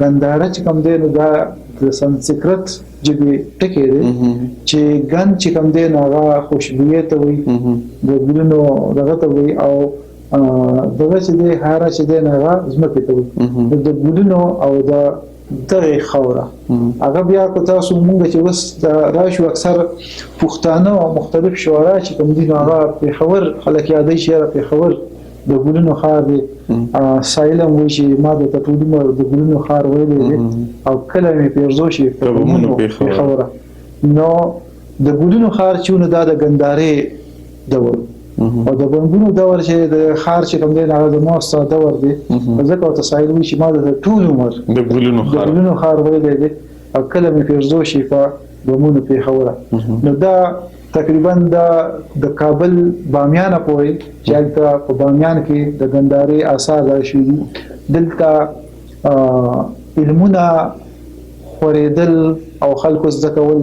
ګنداره چې کوم دی نو دا د سنسکرت ژبې ټکی دی چې ګند چې کوم دی نو هغه خوشبویه ته وایي، د ګلونو دغه ته وایي، او دغه چې دی هاره چې دی نو هغه ځمکې ته وایي. نو د ګلونو او د دغې خاوره هغه بیا که تاسو مونږ چې اوس راشو، اکثر پښتانه او مختلف شعرا چې کوم دي نو هغه پېښور خلک یادوي چې یاره پېښور د ګلونو ښار دی. سایل هم وایي چې ما د ټول عمر د ګلونو ښار ویلی دی او کله مې پیرزو شي په غمونو پېښوره. نو د ګلونو ښار چې نو دا د ګندارې دور او د بنګونو دور چې د ښار چې کوم دی هغه د موسا دور دی، ځکه ورته سایل وایي چې ما د ټول عمر د ګلونو د ګلونو ښار ویلی دی او کله مې پیرزو شي په غمونو پېښوره. نو دا تقریبا د کابل بامیان پورې چې هلته په بامیان کې د ګندارې آثار را شوي دي، دلته علمونه خورېدل او خلکو زده کول.